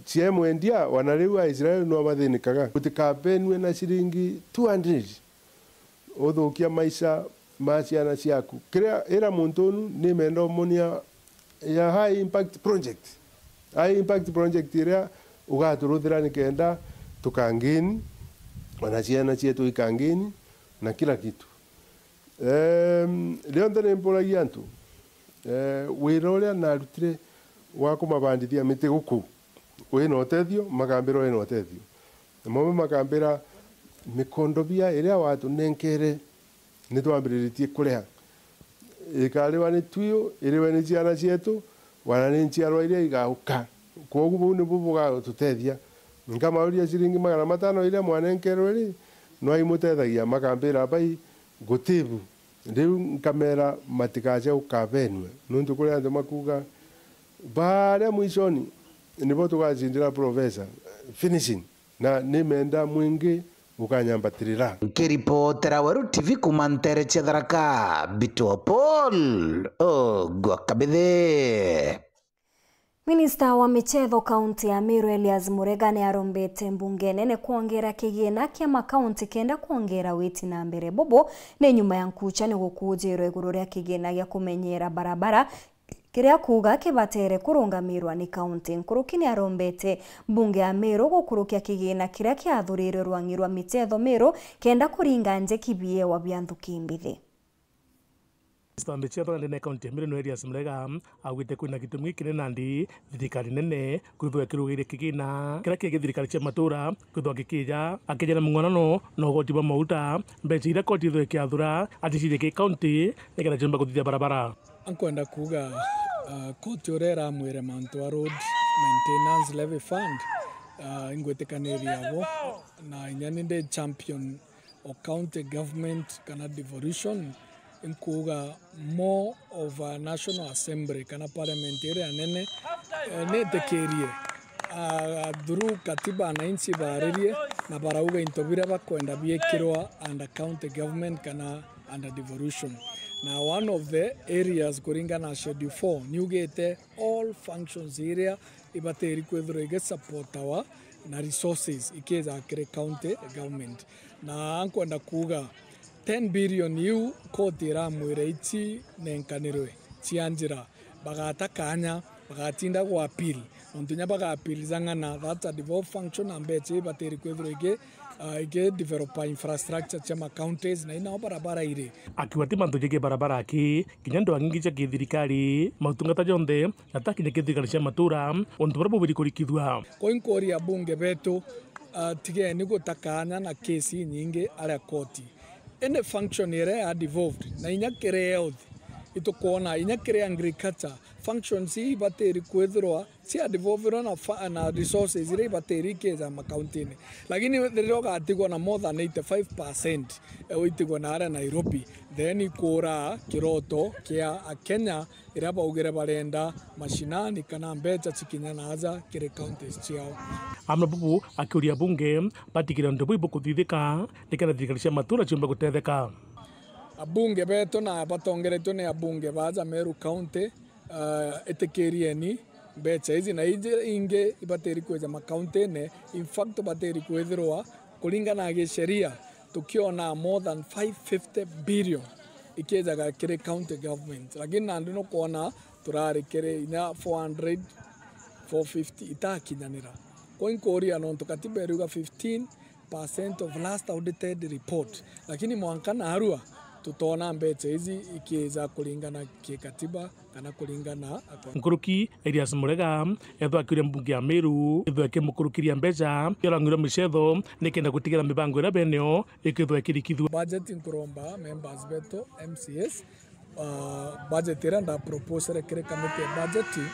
ciemwendia, wana riu Aisraeli no bathinikaga. Gutikabenue na ciringi two hundred uthukia maisha ma ciana ciaku. Kiria, ira muntu unu nimenda umunia ya high impact project. High impact project iria ugaturuthira nikenda tukangini, ona ciana cietu ikangini, na kila kitu. Em, rionthe nimpuragia antu, eh, wira uria narutire wa kumabandithia miti guku, wina utethio? Makambira wina utethio. Namo makambira, mikondobia iria watunenkere nitwambiritie kuria, ikariwa ni twiu, iriwe ni ciana cietu, wana ni nchiarwa iria igauka. Kwogu buu nibu bugatutethia. Nkamauria ciringi magana matano iria mwanenkerwe ri, no aimutethagia? Makambira, bai, gutibu. Riu nkamera matigace ukabenue, nontu kuri antu makuga, baria mwishoni nibo tugacindira professor. Finishing. Na nimenda mwingi ukanyambatirira. Nkiripotera Weru T V kuuma ntere cia Tharaka, Mbitwa Paul Ogwa Kabithe. Minista wa michetho kaunti ya Meru Elias Murega ni arombete mbunge nene kwongera kigina kia makaunti kenda kwongera witi na mbere. Bobo ni nyuma ya nkucha ni gukujirwa iguru ria kigina gia kumenyera barabara, kiria kuuga kibatere kurungamirwa ni kaunti. Nkuruki ni arombete mbunge ya Meru gukurukia kigina kiria kiathurirwe rwang'i rwa michetho Meru kenda kuringa njeki biewa bia nthuki mbithi. Mister Mbichia, ndene ya kaunti ya Meru, Erias Murega, augite kwina gitumi kinene nandi thirikari nene kwithwa ikirugairia kigina kiria kingi thirikari cia matura kwithwa gikija, akija na mung'anano na ugoti bwa mauta, mbeca iria koti ithwa ikiathura aticirie ki kaunti nikenda ciumba kuthithia barabara. Nkwenda kuuga, ah, koti uria iramwire mantu a road maintenance levy fund, ah, ingwitikaniria abo, na inya ni ndi champion o county government kana devolution, nkuuga more of a National Assembly kana parliament iria nene, eh, nitikirie, ah, through katiba ananchi baaririe na barauga into biria bakwenda biikirwa under county government kana under devolution. Na one of the areas kuringana na Schedule four niugite all functions iria ibatiri kwithirwa igisupportawa na resources ikiija kiri county government. Na nkwenda kuuga ten billion iu koti iramwire ici nenkanirwe cia njira, bagata kanya, bagatinda gwa appeal. Nontu inya baga appeal jang'ana, that's a devolved function, na mbeca ibatiri kwithirwa iki, ah, iki developa infrastructure cia ma counties, na inao barabara iri. Akiuga ti mantu jegii barabara aki, kinya ndwagi ingi cia kithirikari, mautungata jonthe na takinya kithirikari cia matura, untu buria bubiri kurikithua. Koi nkuria abunge betu, ah, tigeni guta kanya na kesi inyingi aria koti. Any function iria ya devolved, na inya kiri health, itukwona inya kiri agriculture, functions ii ibatiri kwithirwa cia devolverwa na fa-, na resources iria ibatiri ikija makaunti-ini. Lakini riria ugatigwa na more than eighty-five percent, eh, uitigwa na aria Nairobi, then ikuura kiroto kia Akenya iria baugire barenda mashinani kana mbeca cikinya na aja kiri counties ciao. Amwe bubu akiuria bunge batigire untu buu ibukuthithika nikenda thirikari cia matura ciumbe gutetheka. Abunge betu na batongeretwe ni abunge ba aja Meru County, ah, itikirieni mbeca iji na iji ingi ibatiri kwija makaunti-ini. In fact, batiri kwithirwa kuringana na gisheria tukiona more than five fifty billion ikijaga kiri county government, lakini nandi nukwona turari kiri inya four hundred, four fifty itakinyanira. Koi nkuria nontu katiba iriuga fifteen percent of last audited report, lakini mwanka narua tutona mbeca iji ikija kuringana kikatiba kana kuringana na akwa. Nkuruki Elias Murega ethwa akiuria mbunge ya Meru ithwe ikimukurukiria mbeca irang'irwa micetho nikenda gutigera mibango iria beneo ikithwa ikirikithua. Budget nkuromba members betu M C As, ah, budget iria nda proposere kiri committee ya budget,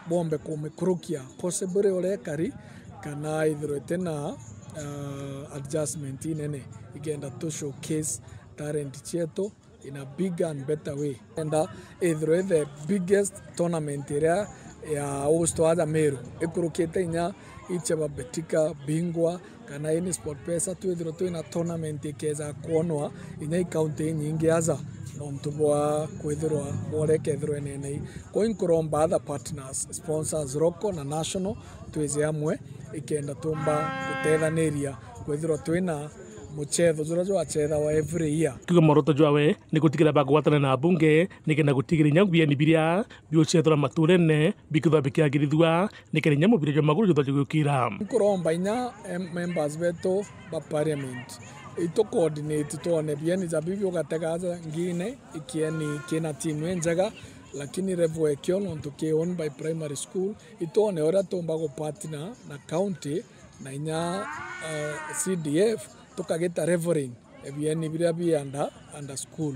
bombe kumikurukia possibly uria ikari, kana ithirwe itina, ah, adjustment inene, ikenda tu showcase talent cietu in a bigger and better way. Enda ithirwe the biggest tournament iria ya host aja Meru, ikurukite inya iche ba Betika, Bingwa, kana any Sport Pesa, twithirwe twina tournament ikeja kwonwa inya i county inyingi aja, nontu bwa kwithirwa bwore ikethirwa inenei. Koi nkuromba other partners, sponsors local na national, twije amwe ikenda tumba gutethaniria kwithirwa twina muchetho juria jwachethawa every year. Kiuga mworoto jwawe ni gutigirira bagwatana na abunge nikenda gutigirira inya bieni biria biucethwa maturene bikithwa bikiagirithua nikenda inya mubira jwa maguru juthwa jugukira. Nkuromba inya, em, members betu ba parliament, itu coordinate twone bieni ja bibi ugatega aja ngine ikieni kina timu injega, lakini level ekio nontu ki owned by primary school, itwone uria tumba gupartner na county na inya, eh, C D F tukagita leveling ebieni biria bi under, under school.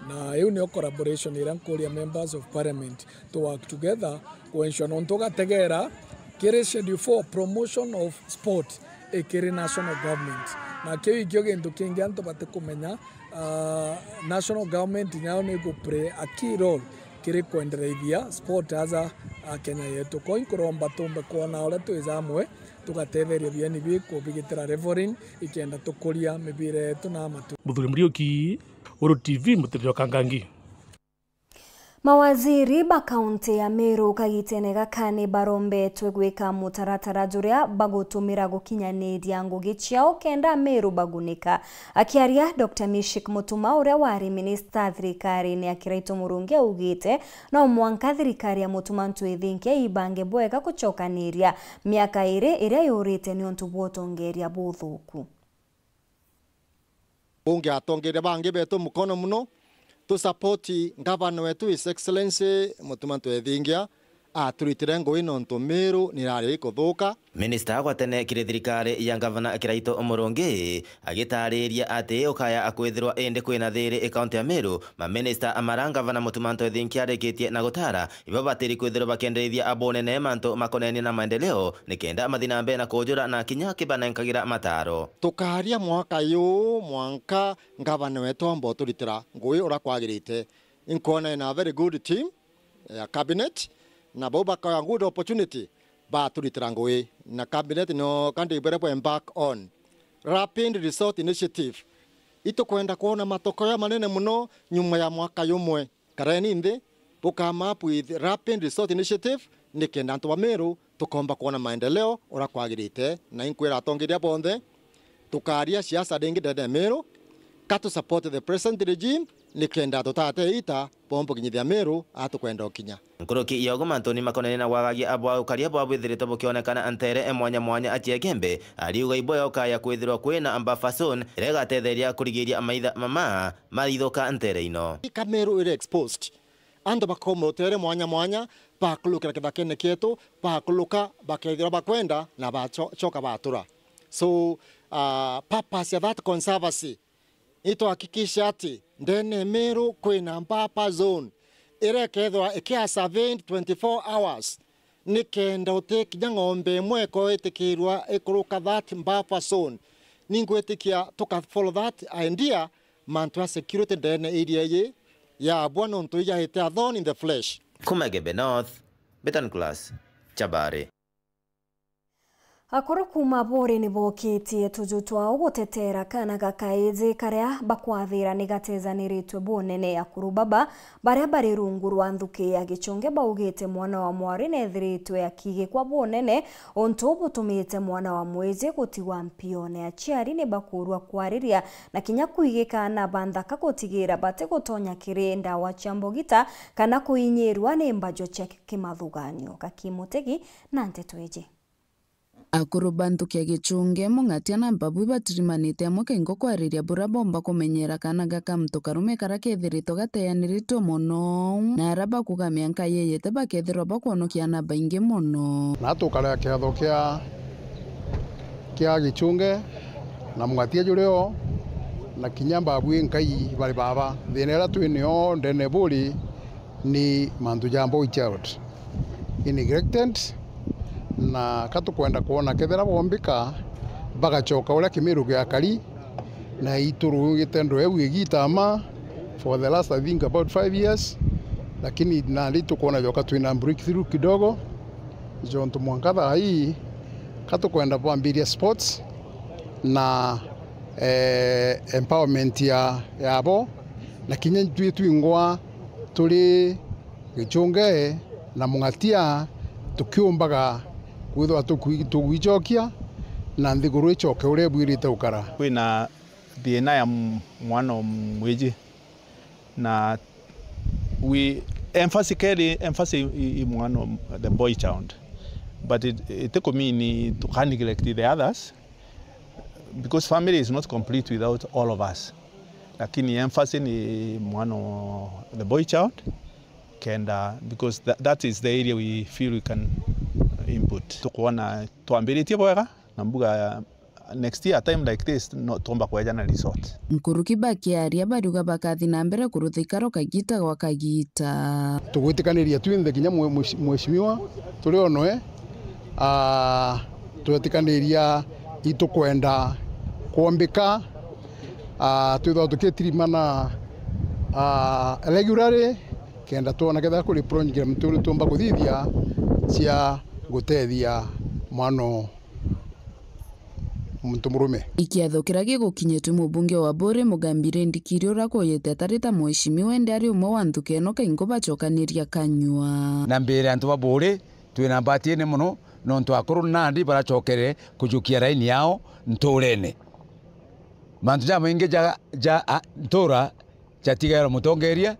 Na iu nio collaboration iria nkuria members of parliament to work together ku ensure nontu ugategera kiri schedule four promotion of sport ikiri national government. Na kiu ikio gintu kingi antu batikumenya, ah, national government inyayo ni igu play a key role kiri kwendereithia sport aja a Kenya yetu. Koi nkuromba tumbe kwona uria twija amwe tugatetheria bieni bi kubigitira leveling ikenda tukuria mibira yetu na matu. Muthuri Muriuki, Uru T V, Mutiriro Kangangi. Mawaziri ba kaunti ya Meru kagitene gaka ni barombetwe gwika mutaratara juria bagutumira gukinyaniria ngugi ciao kenda Ameru bagunika. Akiaria, Doctor Mishik Mutuma, uria wari minista thirikarine ya Kiraitu Murungi, augite no mwanka thirikari ya Mutuma Ntwithinkia ibange bwega gucokaniria miaka iri iria yurite niuntu bwa utongeria buthuku. Bunge atongeria bangi betu mukono muno, tu support ngavana wetu His Excellency Mutuma Ntwethingia, aturitire ngui nontu Meru nirari ikuthuka. Minista wa tene kiri thirikari ya Ngavana Kiraitu Murungi agitariria ati ukaya akwithirwa indi kwina thiri i kaunti ya Meru, maminista amara Ngavana Mutuma Ntwethingia arikitie na gutara ibo batiri kwithirwa bakiendereithia abonene mantu makonenie na maendeleo, nikenda mathi na mbere na kujura na kinya kibanenkagira mataro. Tukaria mwaka yu mwanka ngavana wetu omba uturitira ngui uria kwagirite. Inkwona ina a very good team ya cabinet, na bau bakaya good opportunity baturitira ngui, na cabinet no kandi ibere bwa embark on rapid resort initiative. Itukwenda kwona matokeo manene muno nyuma ya mwaka yumwe. Kareni nthi, we come up with rapid resort initiative, nikenda antu ba Meru tukomba kwona maendeleo uria kwagirite, na inkwira atongeria bonthe, tukaria siasa ringi ndene ya Meru, ka tu support the present regime, nikenda tutate ita bombo kinyithia Meru atukwenda ukinya. Nkuruki ya ugu mantuni makonene na gwagagia abwa ukaria bwa bwithiritwe bukionekana ntere e mwanya mwanya aciekembe, ariuga ibo yoka ya kwithirwa kwina buffer zone iria igatetheria kurigiria maitha mama maithuka ntere ino. Ka Meru iri exposed. Antu bakaumaga utere mwanya mwanya, bakurukira kithakene kietu, bakuruka, bakethirwa bakwenda, na bacoka batura. So, uh, purpose ya that conservancy, itwahakikisha ati ndene Meru kwina buffer zone, iria ikethirwa ikia surveyed twenty-four hours, nikenda uti kinya ng'ombe imwe ikoitikirwa ikuruka that buffer zone. Ningwitikia tuka follow that idea, mantu ya security ndene area iyi yabwa nontu ijaite a thorn in the flesh. Kuma Igembe North, Betan Class, Chabari. Akuru kuuma Buuri ni bookitie tuju twao guteteera kaana ga kaiji karia bakwathira ni gatejaniritwe bunene. Akuru baba baria bari rungu rwa nthuki ya Gichunge baugite mwana wa mwari neethiritwe akigikwa bunene, untu butumite mwana wa mwiji gutigwa mpione. Aciari ni bakuurua kwariria na kinya kwigika na banthaka gutigira batigutonya kiri ndawa cia mbogita kana kuinyirua ni mbajo cia kimathuganio. Gaki Mutegi na nteto iji. Akuru ba nthuki ya Gichunge, Mung'atia na Mpabui batirimanite amwe kaingo kwariria buria bomba kumenyera kaana gaka muntu karume karia keethiritwe gateaniritwe mono, na aria bakuuga mianka yeyete bakethirwa bakwonokia aana baingi mono. Na tukarega kiatho kia, kia Gichunge na Mung'atia jurio, na kinya Mpabui nkai bari baba. Thina iria twi nio ndene Buuri ni mantu ja boy child. I neglected, na ka tukwenda kwona kethira bombika bagacoka uria Kimiru giakari, na iturugite ndweu igita ma for the last, I think, about five years, lakini nandi tukwona joka twina breakthrough kidogo, jontu mwanka thaa ii ka tukwenda bwambiria sports na, eh, empowerment ya, yabo, na kinya twi twingwa turi Gichunge na Mung'atia tukiumbaga kwithirwa tukwi-, tugwicokia na nthiguru icoke uria ibwirite gukara. Kwina thina ya m-, mwana o mwiji na we emphasis keri emphasis i, i mwana o the boy child, but it, it could mean to can neglect the others. Because family is not complete without all of us. Lakini emphasis ni mwana o the boy child, kenda, because tha-, that is the area we feel we can input. Tukwona twambiritie bwega, na mbuga next year time like this, no, tuomba kweja na resort. Nkuruki bakiaria bariuga bakathi na mbere kurutha ikaro kagita gwa kagita. Tugwitikaniria twinthe kinya mwe-, mweshi-, mheshimiwa turi o noe, ah, twetikaniria itukwenda kwombika, ah, twithagwa tukitirimana, ah, regularly, kenda twona kethira kuri program turi tuumba kuthithia cia gutethia mwana o muntu murume. Ikiatho kiria gigukinyitwe mubunge wa Buuri Mugambi Rindikiri uria akwiyite atari ta mheshimiwa indi ari umwe wa nthuki ino kaingo bacokaniria kanyua. Na mbere antu ba Buuri, twina mbati ine mono, nontu akuru nandi baracokere kujukia raini yao ntuurene. Mantu jamaingi ja, ja, a, ntuura jatigairwa mutongeria,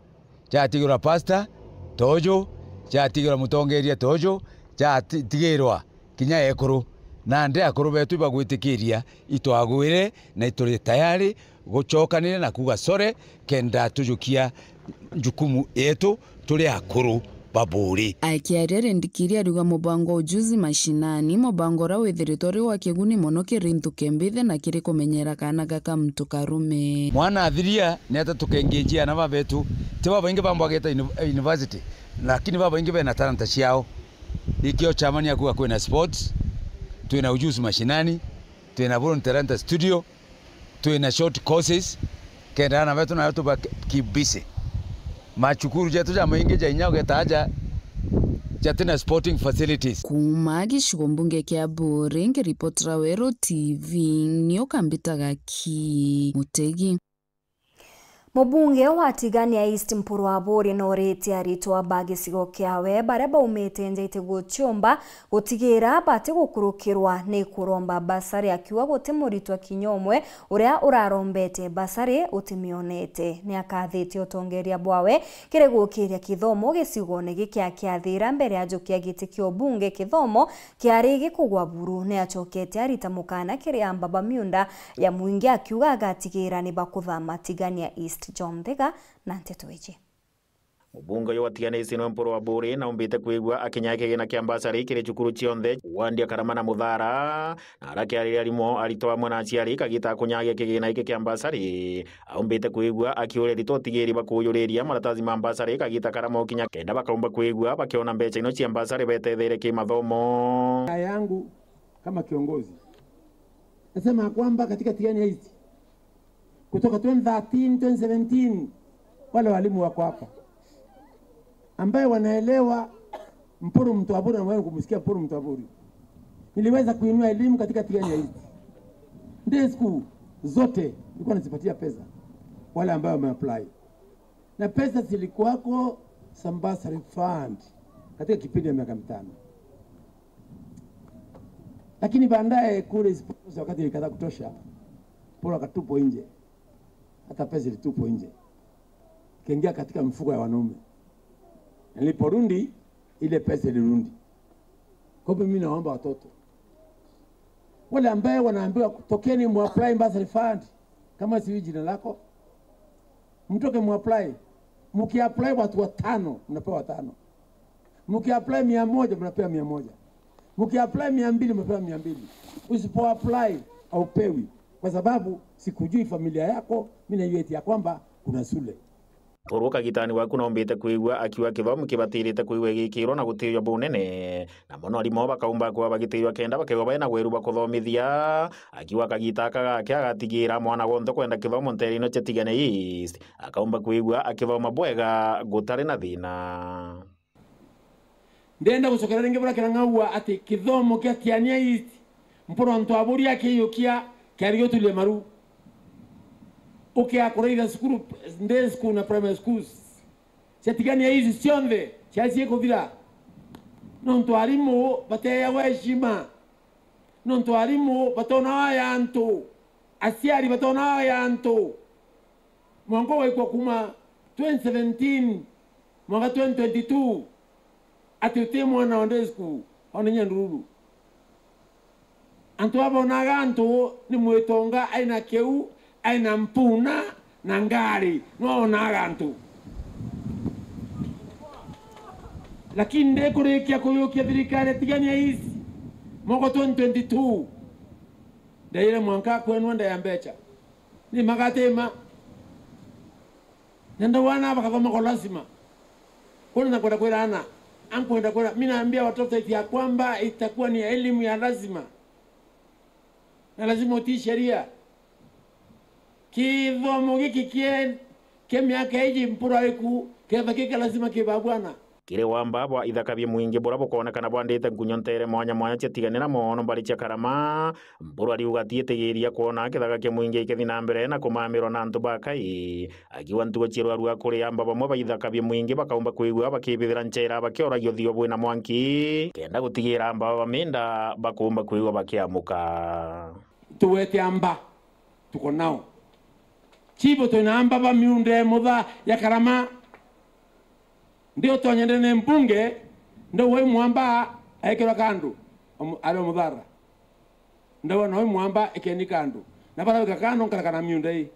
jatigirwa pastor toju, jatigirwa mutongeria toju, jatigirwa kinya ekuru. Nandi akuru betu ibagwitikiria itwagwire na ituri tayari gucokanire na kuuga sore kenda tujukia Jukumu yetu turi akuru ba Buuri. Akiaria rindikiri ariuga mubango wa Ujuzi Mashinani, mubango uria withiritwe uri wa kiguni mono kiri nthuke mbithe na kiri kumenyera kaana gaka muntu karume. Mwana athiria ni ata tukengenjia ana babetu? Ti babaingi bambagite uni-, university, lakini babaingi bena talanta ciao. Ikio chamani akuga kwina sports, twina Ujuzi Mashinani, twina Born Talanta Studio, twina short courses, kenda ana betu nayo tuba keep busy. Macukuru jetu jamaingi ja inya ugeta aja jatina sporting facilities. Kuuma gicigo mbunge kia Buuri, ngiripotera Weru T V, ni ukambitaga ki Mutegi. Mubunge wa Tigania East Mpuru Aburi nooritie aritwa ba gicigo kiawe baria baumite nja iti guciumba gutigira batigukurukirwa ni kuromba basari, akiuga guti muritwa kinya umwe uria urarombete basari utimionete. Ni akathitie utongeria bwawe kiri gukiria kithomo gicigone giki akiathira mbere ajukia giti kia ubunge kithomo kiari gikugwa buru. Ni acokete arita mukana kiri amba ba miunda ya mwingi akiuga agatigira ni bakuthama Tigania East. John Thega na nteto iji. Mubunge uyu wa Tigania East niwe Mpuru Aburi naumbite kwigua akinya kigina kia mbasari kiri cukuru cionthe, wandi ya Karama na Muthara, na arakiariria arimo, aritwa amwe na aciari kagita kunyagia kigina giki kia mbasari. Aumbite kwigua akiuria aritwa utigiri bakuyuriria maratathi ma mbasari kagita karia mokinya kenda bakaumba kwigua bakiona mbeca ino cia mbasari betethere kimathomo. Yangu kama kiongozi, nasema kwamba katika Tigania East, kutoka twenty thirteen, twenty seventeen, wale walimu wako hapa ambaye wanaelewa Mpuru Mtwaburi na wamewahi kumsikia Mpuru Mtwaburi. Niliweza kuinua elimu katika Tigania East. Day school zote nilikuwa nazipatia pesa wale ambao wameapply. Na pesa zilikuwako za bursary fund katika kipindi ya miaka mitano. Lakini baadaye kule isipotoshi, wakati ilikataa kutosha, Mpuru akatupwa nje. Hata pesa ilitupwa nje. Ikaingia katika mifuko ya wanaume. Niliporudi, ile pesa ilirudi. Kwa hivyo mimi naomba watoto wale ambaye wanaambiwa, "Tokeni muapply bursary fund," kama sijui jina lako, mtoke muapply. Mkiapply watu watano, mnapewa watano. Mkiapply mia moja, mnapewa mia moja. Mkiapply mia mbili, mnapewa mia mbili. Usipoapply, haupewi. Kwa sababu sikujui familia yako, mimi najua eti ya kwamba kuna shule. Mpuru kagitani waku naumbite kwigua akiuga kithomo kibatirite kwigua gigikirwa na gutiijwa bunene, na mono arimo bakaumba kwigua bagitiijwa kenda bakegwa baina weru bwa kuthomithia. Akiuga kagita aka gake agatigira mwana wonthe kwenda kithomo nteere ino cia Tigania East akaumba kwigua akithoma bwega gutari na thina. Ndenda gucokera ringi buria kirang'aua ati kithomo kia Tigania East, Mpuru Mtwaburi akiiyukia, kiari giturie maru. Ukia kuraitha cukuru, day school na primary schools cia Tigania East cionthe ciarie ciikuthira, nontu arimu bateeagwa heshima, nontu arimu batonaga ya antu, aciari batonaga ya antu. Mwanka ugaikwa kuma twenty seventeen mwanka twenty twenty-two, ati uti mwana wa day school, ona inya ndururu. Antu aba bonaga antu ni mwitonga, aina kiu, aina mpuna na ngari, no onaga antu. Lakini ndikurikia kuyukia thirikari ya Tigania East mwaka twenty twenty-two, ndaire mwanka kwenwa nda ya mbeca. Ni magatima. Na ndauga ana bakathoma kwa lazima. Kwani nakwenda kwira ana, ankwenda kwira, mimi naambia watoto eti ya kwamba itakuwa ni elimu ya lazima. Na lazima utii sheria. Kithomo giki kie, kia miaka iji Mpuru aiku, kethwa kika lazima kiba bwana. Kiri wamba bwa ithaka bia mwingi buria bukoonekana bwandite nkunyo nteere mwanya mwanya cia Tigania na Moono mbari cia Karama, Mpuru ariuga atiitigiria kwona kithaka kia mwingi gikithi na mbere na kumamirwa na antu ba kai. Akiuga ntugo cia rwarua kuri amba bamwe ba ithaka bia mwingi bakaumba kwigua bakibithira ncheera bakioragio thio bwina mwanki, kenda gutigira amba ba minda bakuumba kwigua bakiamuka. Tugwete amba, tuko nao. Chibo twina amba ba miunda ya mutha ya Karama. Ndi utonye ndene mbunge, ndauga wi mwamba ekirwa kandu, omu-, ari o muthara. Ndauga no wi mwamba ekeni kandu. Na bara wika kandu nkarakana miunda ii.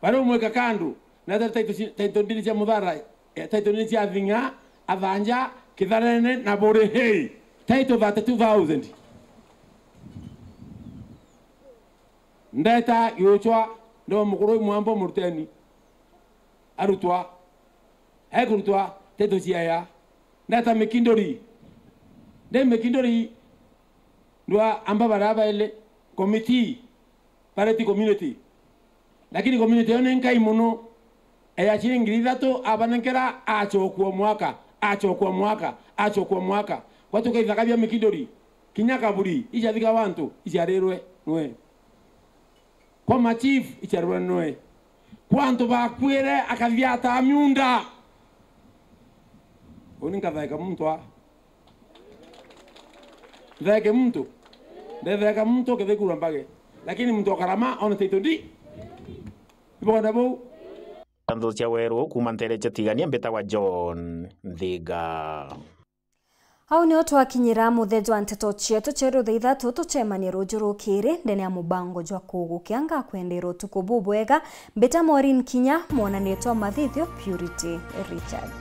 Bara umwika kandu, Ndeta title ci-, title deed cia Muthara, eh, title deed cia Thing'a, Athanja, Kitharene na Buri. Hey, title thirty-two thousand. Ndeta Giuchwa, ndo mukuru mwambo muruteni. Arutwa. Ekurutwa, title ciaya. Ndeta Mikinduri. Ndi Mikinduri, ndwa amba baria baili committee. Bareti community. Lakini community yo ni nkai mono. Eya ciringi ngiri ithatu abanenkera, acokua mwaka, acokua mwaka, acokua mwaka. Gwatuka ithaka bia Mikinduri, kinya kaburi, icathika wantu, icarirwe nwe. Kwa machief, icarirwe nwe. Kwa antu bakwire, akathiata miunda. Uni nkathaika muntu a. Ntheke muntu. Ndetheka muntu, kethekura mbage. Lakini muntu okarama, ona title ndi. Ibonda bou. Ntho cia weru kuuma ntere cia Tigania, mbitagwa John Nthiga. Au nio twakinyira muthia jwa nteto cietu cia rutha ithatu. Tucemanie ruju rukiri ndene ya mubango jwa kugukia. Ngakwendera utuku bubwega. Mbita Maureen Kinya, mwonanitwa mathithio Purity Richard.